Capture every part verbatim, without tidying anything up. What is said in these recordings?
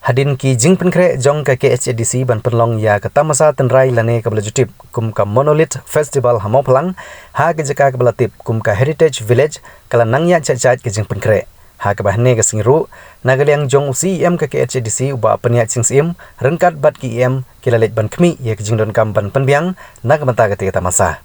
Hadien ki jingpynkhreh jong ka K H A D C ban pynlong ïa ka tamasa tynrai lane kaba la ju tip kum ka Monolith Festival ha Mawphlang, ha ka jaka kaba la tip kum ka Heritage Village, ka la nang ïaid shait shait ka jingpynkhreh. Ha kaba hynne ka sngi ruh, na ka liang jong u C E M ka K H A D C u Bah Pynïaid Sing Syiem ryngkat bad ki E M ki la leit ban khmih ïa ka jingdonkam ban pynbiang na ka bynta katei ka tamasa.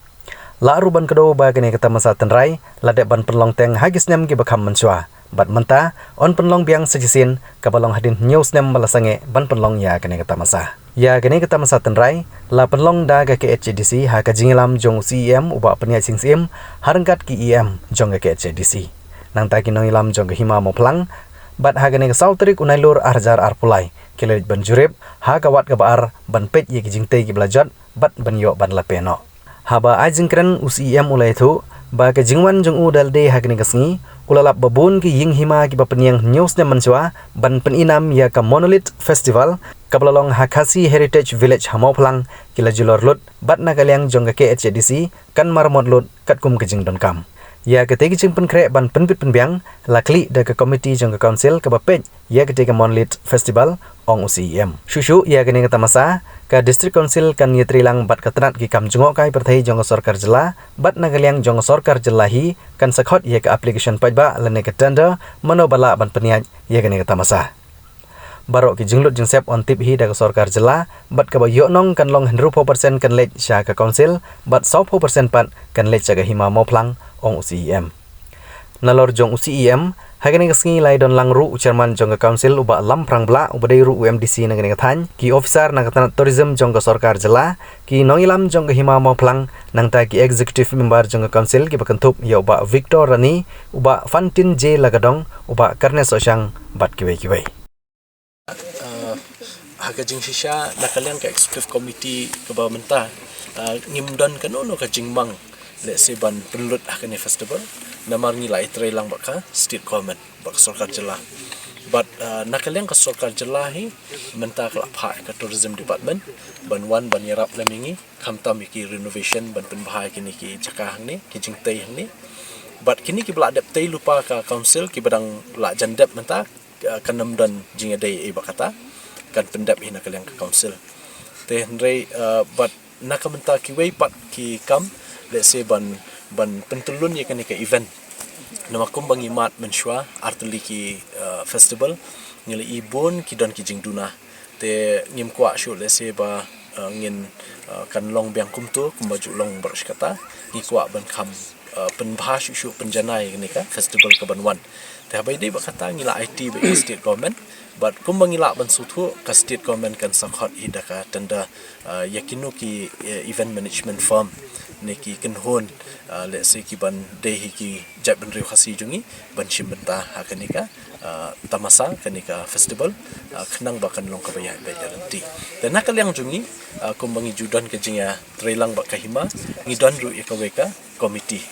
Lah ruh ban kdew ba kane ka tamasa tynrai la dep ban pynlong teng ha ki snem kiba kham mynshuwa, bad mynta yn pynlong biang sa shisien, kaba long hadien hynñiew snem ba la sangeh ban pynlong ïa kane ka tamasa. Ïa kane ka tamasa tynrai la pynlong da ka K H A D C ha ka jingïalam jong u C E M u Bah Pynïaid Sing Syiem ha ryngkat ki E M jong ka K H A D C, nangta ki nongïalam jong ka Hima Mawphlang. Bad ha kane ka saw tarik u Nailur ar hajar arphew lai ki la leit ban jurip ha ka wad kaba ar ban peit ïa ki jingtei kiba la jot bad ban ïoh ban la pynnoh. Haba ai jingkren, u C E M u la ïathuh ba ka jingwan jong u da lade ha kane ka sngi u la lap ba bun ki ïing hima kiba pynïeng hynñiew snem mynshuwa ban pynïnam ïa ka Monolith Festival kaba la long ha Khasi Heritage Village ha Mawphlang ki la julor lut, bad na ka liang jong ka K H A D C kan maramot lut katkum ka jingdonkam. Ïa katei ka jingpynkhreh ban pynbit pynbiang la khlieh da ka komiti jong ka council kaba peit ïa katei ka Monolith Festival, ong u C E M. Shuh shuh ïa kane ka tamasa, ka District Council kan ïatreilang bad ka tnat ki kam jngohkai pyrthei jong ka sorkar jylla, bad na ka liang jong ka sorkar jylla hi kan sa khot ïa ka application paidbah lane ka tender, mano ba lah ban pynïaid ïa kane ka tamasa. Baroh ki jinglut jingsep yn tip hi da ka sorkar jylla, bad kaba ïoh nong kan long hynriewphew percent kan leit sha ka council, bad sawphew percent pat kan leit sha ka Hima Mawphlang, ong u C E M. Nalor jong u C E M, ha kane ka sngi la ïadon lang ruh u chairman jong ka council u Bah Lamphrang Blah uba dei ruh u M D C na kane ka thaiñ, ki officer na ka tnat tourism jong ka sorkar jylla, ki nongïalam jong ka Hima Mawphlang, nangta ki executive member jong ka council kiba kynthup ïa u Bah Victor Rani, u Bah Fantin J Lakadong, u Bah Karnesh Sohshang, bad kiwei kiwei. Uh, ha ka jingshisha na ka liang ka executive committee kaba mynta, uh, ngim don kano kano ka jingmang lehse ban pynlut ha kane festival, namar ngi la ïatreilang bad ka state government, bad ka sorkar jylla. Bad, uh, na ka liang ka sorkar jylla hi mynta ka la phah ïa ka tourism department ban wan ban ïarap lem ïa ngi, khamtam ïa ki renovation ban pynbha ïa kine ki jaka hangne, ki jingtei hangne. Bad kine kiba la dep tei lypa ka council kiba dang la jan dep mynta, uh, kan ym don jingïadei ei bad kata, kan pyndep hi na ka liang ka council. Te hynrei, uh, bad na ka bynta kiwei pat ki kam, lehse ban, ban pyntyllun ïa kane ka event. Namar kumba ngi mad mynshuwa, artylli ki, uh, festival, ngi la i bun ki don ki jingduna. Te ngim kwah shuh lehse ba, uh, ngin, uh, kan long biang kumto, kumba ju long baroh shi katta, ngi kwah ban kham, uh, pynbha shuh shuh, pynjanai ïa kane ka festival kaban wan. Te haba ïadei bad kata ngi la aiti bad ka state government, bad kumba ngi lah ban sngewthuh ka state government kan sa khot hi da ka tender, uh, ïa kino ki, uh, event management firm ne ki kynhun, uh, lehse kiban dei hi ki jaitbynriew Khasi jong ngi ban shim bynta ha kane ka, uh, tamasa, kane ka festival, uh, khnang ba kan long kaba ïaid beit ïaid lynti. Te na ka liang jong ngi, uh, kumba ngi ju don ka jingïatreilang bad ka Hima, ngi don ruh ïa kawei ka committee.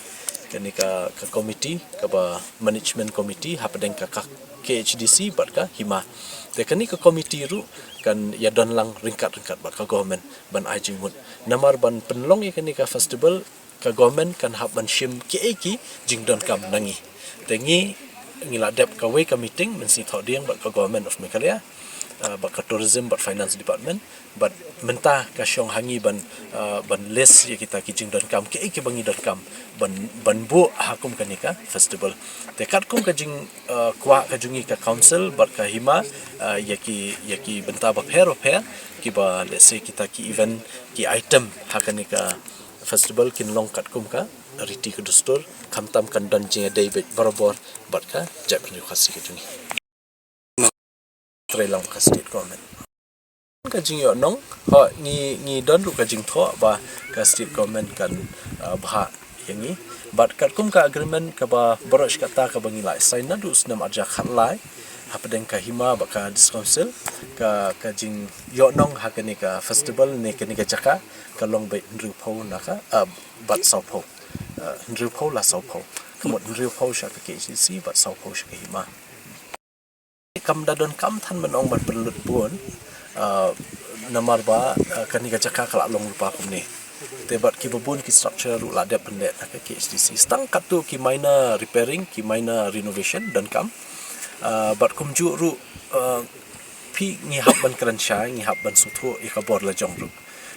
Kane ka, ka committee, kaba management committee hapdeng ka, ka K H A D C bad ka Hima. Te kane ka committee ruh kan ïadon lang ryngkat ryngkat bad ka government ban ai jingmut. Namar ban pynlong ïa kane ka festival, ka government kan hap ban shim kiei ki jingdonkam na ngi. Te ngi, ngi la dep kawei ka meeting mynsngi thohdieng bad ka Government of Meghalaya, uh, bad ka Tourism bad Finance Department, bad mynta ka shong ha ngi ban, uh, ban list ïa kita ki jingdonkam, kiei kiba ngi donkam ban, ban buh ha kum kane ka festival. Te katkum ka jing, uh, kwah ka jong ngi ka council bad ka Hima, uh, ïa ki, ïa ki bynta bapher bapher kiba, let's say, kita ki event, ki item ha kane ka festival kin long katkum ka riti ka dustur, khamtam kan don jingïadei beit barabor bad ka jaitbynriew Khasi ka jong ngi. Trei lang ka state government. Ka jingïohnong, ho, ngi, ngi don ruh ka jingthoh ba ka state government kan, uh, bhah ïa ngi. Bad katkum ka agreement kaba baroh shi katta kaba ngi la sign naduh snem ar hajar khatlai hapdeng ka Hima bad ka District Council, ka, ka jingïohnong ha kane ka festival ne kane ka jaka ka long beit hynriewphew na ka, uh, bad sawphew. Uh, hynriewphew la sawphew. Ka mut hynriewphew sha ka K H A D C bad sawphew sha ka Hima. Kam da donkam than ban ong ban pynlut bun, uh, namar ba, uh, kane ka jaka ka la long lypa kumne. Te bad kiba bun ki structure ruh la dep pyndep na ka K H A D C. Tang katto ki minor repairing, ki minor renovation donkam. Uh, bad kumjuh ruh, uh, phi ngi hap ban kren shai, ngi hap ban sngewthuh ïa ka bor la jong ruh.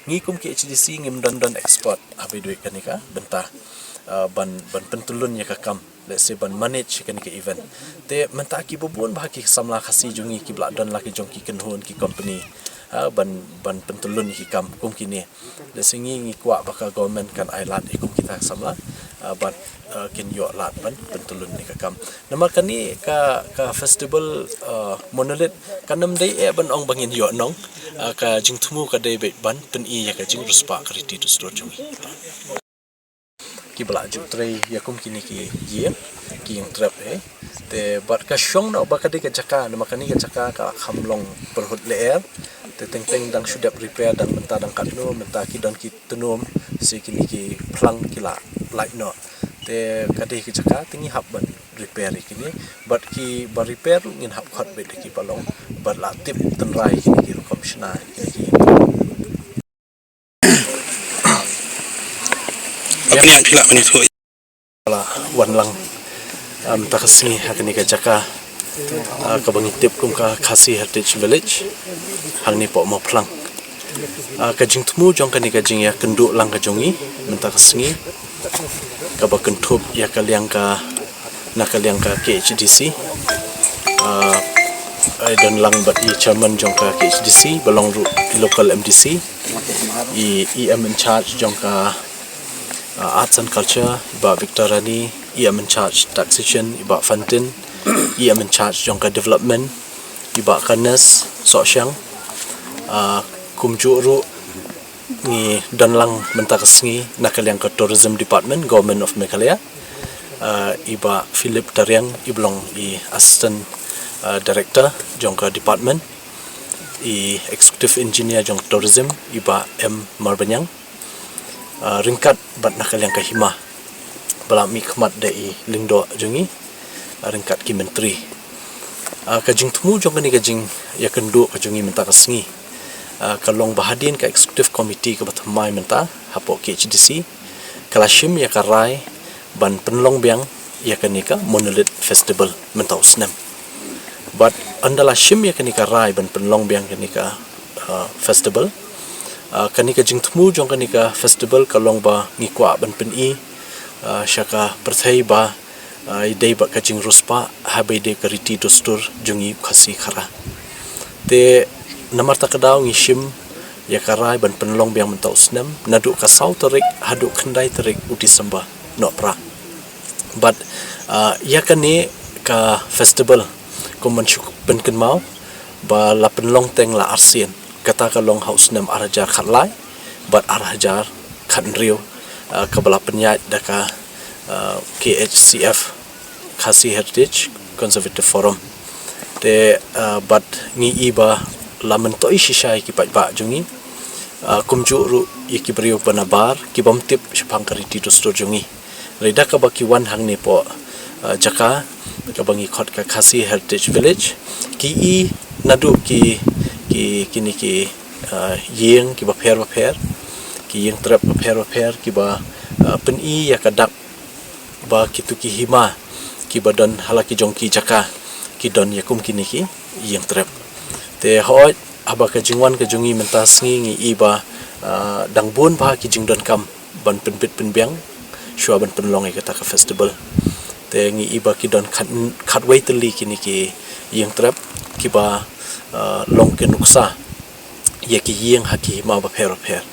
Ngi kum ki H D C ngim don don expert ha ba ïadei kane ka bynta, ah, ban ban pyntyllun ïa ka kam, let's say ban manage kane ka event. Te mynta ki bun bha ki samla Khasi jong ngi ki ba la don la ki jong ki kynhun ki company, ah, ban ban pyntyllun ïa ki kam kum kine. Let's say ngi ngi kwah ba ka government kan ai lad ïa kum kita ki samla, ah, ban, ah, kin ïoh lad ban pyntyllun ïa ka kam. Namar kane ka ka festival, ah, Monolith kan ym dei eh ban ong ba ngin ïoh nong, ah, ka jingthmu ka dei beit ban pyni ïa ka jingriewspah ka riti dustur jong ngi. Ki ba la ju trei ïa kum kine ki ïing, ki ïing trep eh. Te bad ka shong noh ba ka dei ka jaka, namar kane ka jaka ka kham long pyrhut lyer. Te teng teng dang shu dep repair, dang mynta dang katno, mynta ki don ki tnum, shi kine ki phlang ki la lait noh. Te ka dei ka jaka te ngi hap ban repair ïa kine. Bad ki ba repair ruh ngin hap khot beit da ki ba long, bad la tip tynrai kine ki rukom shna kine ki. Ba pynïaid phi lah ban ïathuh. La wan lang, ah, mynta ka sngi ha kane ka jaka, ah, kaba ngi tip kum ka Khasi Heritage Village, hangne hapoh Mawphlang. Ah, ka jingthmu jong kane ka jingïakynduh lang ka jong ngi mynta ka sngi, kaba kynthup ïa ka liang ka, na ka liang ka K H D C. Ah, i don lang bad i chairman jong ka K H D C, ba long ruh i local M D C, i E M in charge jong ka, ah, Arts and Culture, i Bah Victor Rani, E M in charge Taxation, i Bah Fantin, E M in charge jong ka Development, i Bah Kanes Sohshang, ah, kumjuh ruh ngi don lang mynta ka sngi na ka liang ka Tourism Department, Government of Meghalaya. Ah, i Bah Philip Tariang, i ba long i Assistant, ah, Director jong ka department, i Executive Engineer jong Tourism, i Bah M Marbaniang. Ah, ryngkat bad na ka liang ka hima ba la mihkhmat da i lyngdoh jong ngi, ah, ryngkat ki myntri. Ah, ka jingthmu jong kane ka jingïakynduh ka jong ngi mynta ka sngi, ah, ka long ba hadien ka executive committee kaba thymmai mynta hapoh K H D C ka la shim ïa ka rai ban pynlong biang ïa kane ka Monolith Festival mynta u snem. Bad ynda la shim ïa kane ka rai ban pynlong biang kane ka, ah, festival, ah, kane ka jingthmu jong kane ka festival ka long ba ngi kwah ban pyni, ah, sha ka pyrthei ba, ah, i dei bad ka jingriewspah ha ba i dei ka riti dustur jong ngi u Khasi Khara. Te namar ta ka daw ngi shim ïa ka rai ban pynlong biang mynta u snem naduh ka saw tarik haduh khyndai tarik u December noh pra. Bad, ah, ïa kane ka festival kum ban shu pynkynmaw ba la pynlong teng la arsien, kata ka long ha u snem ar hajar khatlai bad ar hajar khathynriew, ah, kaba la pynïaid da ka, ah, K H C F, Khasi Heritage Conservative Forum. Te, ah, bad ngi i ba la myntoi shisha ïa ki paidbah jong ngi, ah, kumjuh ruh ïa ki briew ba nabar ki bym tip shaphang ka riti dustur jong ngi. Hynrei da kaba ki wan hangne hapoh, ah, jaka kaba ngi khot ka Khasi Heritage Village, ki i naduh ki, ki, kine ki, ah, ïing kiba pher ba pher, ki ïing trep ba pher ba pher, kiba, ah, pyni ïa ka dak ba kitu ki hima kiba don ha la ki jong ki jaka ki don ïa kum kine ki ïing trep. Te hooid, haba ka jingwan ka jong ngi mynta sngi ngi i ba, ah, dang bun bha ki jingdonkam ban pynbit pynbiang shuwa ban pynlong ïa kata ka festival. Te ngi i ba ki don khat, khatwei tylli kine ki ïing trep kiba, ah, long ki nuksa ïa ki ïing ha ki hima ba pher ba pher.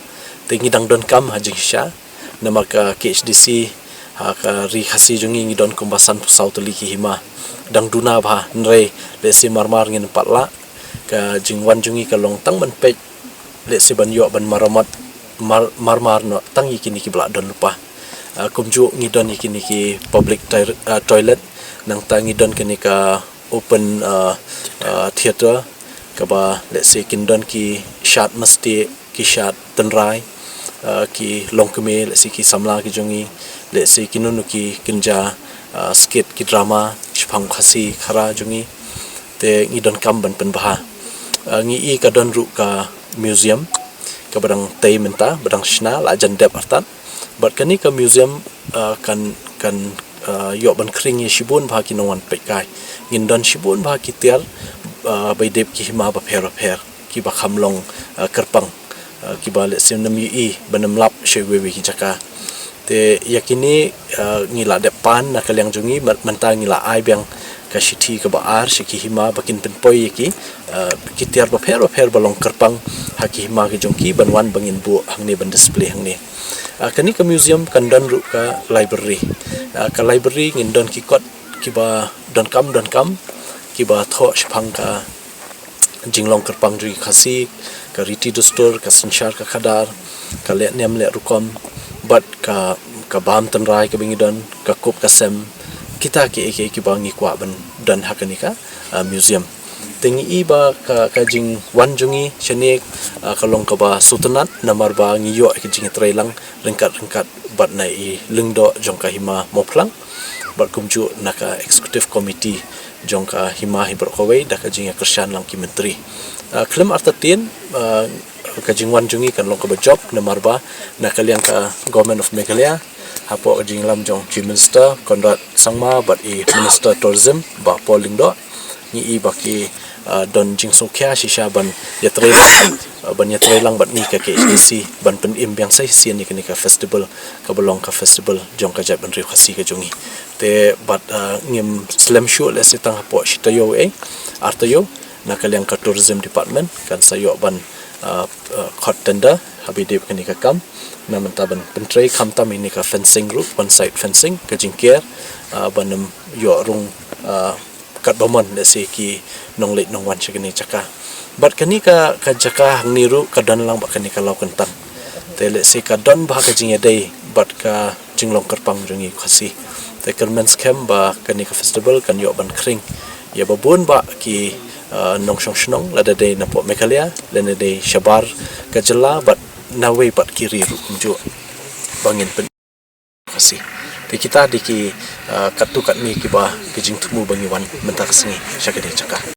Te ngi dang donkam ha jingshisha, namar ka K H D C ha ka ri Khasi jong ngi ngi don kumba sanphew saw tylli ki hima. Dang duna bha, hynrei lehse marmar ngin ym pat lah. Ka jingwan jong ngi ka long tang ban peit, lehse ban ïoh ban maramot mar, marmar noh tang ïa kine kiba la don lypa. Ah, kumjuh ngi don ïa kine ki public toi-, ah, toilet, nangta ngi don kane ka open, ah, ah, theatre, kaba lehse kin don ki shad mestieh, ki shad tynrai, ah, ki longkmie, lehse ki samla ki jong ngi, lehse kino kino ki kynja, ah, skit, ki drama shaphang Khasi Khara jong ngi. Te ngi donkam ban pynbha. Ah, ngi i ka don ruh ka museum kaba dang tei mynta, ba dang shna, la jan dep artat. Bad kane ka museum, ah, kan, kan, ah, ïoh ban khring ïa shibun bha ki nongwan peitkai. Ngin don shibun bha ki tiar, uh, ba ïadei bad ki hima bapher bapher kiba kham long uh, kyrpang, uh, kiba lehse ym ïohi ban ym lap sha iwei iwei ki jaka. Te ïa kine uh, ngi la dep pan na ka liang jong ngi, mynta ngi la ai biang ka shithi kaba ar sha ki hima ba kin pynpoi ïa ki uh, ki tiar bapher bapher ba long kyrpang ha ki hima ki jong ki ban wan ba ngin buh hangne ban display hangne. Uh, kane ka museum kan don ruh ka library. Uh, ka library ngin don ki kot kiba donkam donkam kiba thoh shaphang ka jinglong kyrpang jong ki Khasi, ka riti dustur, ka synshar ka khadar, ka leh niam leh rukom, bad ka ka bam tynrai kaba ngi don, ka kup ka sem, kita kiei kiei kiba ngi kwah ban don ha kane ka uh, museum. Te ngi i ba ka, ka jingwan jong ngi shane uh, ka long kaba sngewtynnat namar ba ngi ïoh ka jingïatreilang ryngkat ryngkat bad na i lyngdoh jong ka hima Mawphlang bad kumjuh na ka executive committee jong ka hima hi baroh kawei da ka jingïakyrshan lang ki myntri. Uh, khlem artatien uh, ka jingwan jong ngi kan long kaba jop namar ba na ka liang ka Government of Meghalaya hapoh ka jingïalam jong Chief Minister Conrad Sangma bad i Minister Tourism Bah Paul Lyngdoh, ngi i ba ki uh, don jingsngewkhia shisha ban ïatrei uh, ban ïatrei lang bad ngi ka K H D C ban pynim biang sa shisien ïa kane ka festival kaba long ka festival jong ka jaitbynriew Khasi ka jong ngi. Te bad uh, ngim slem shuh lehse tang hapoh shi taïew eh ar taïew na ka liang ka tourism department kan sa ïoh ban uh, uh, khot tender haba ïadei bad kane ka kam. Na mynta ban pyntrei khamtam ïa kane ka fencing ruh, one side fencing, ka jingker uh, ban ym ïoh rung uh, katba mon lehse ki nongleit nongwan sha kane ka jaka. Bad kane ka ka jaka hangne ruh ka don lang bad kane ka law kyntang. Te lehse ka don bha ka jingïadei bad ka jinglong kyrpang jong ngi Khasi. Te kyrmen skhem ba kane ka festival kan ïoh ban khring ïa ba bun bah ki uh, nongshong shnong lada dei napoh Meghalaya lane dei shabar ka jylla bad nawei bad ki ri ruh kumjuh ba ngin pyn Khasi. Te kita dei ki uh, katto katne kiba ki jingthmu ba ngi wan mynta ka sngi sha kane ka jaka.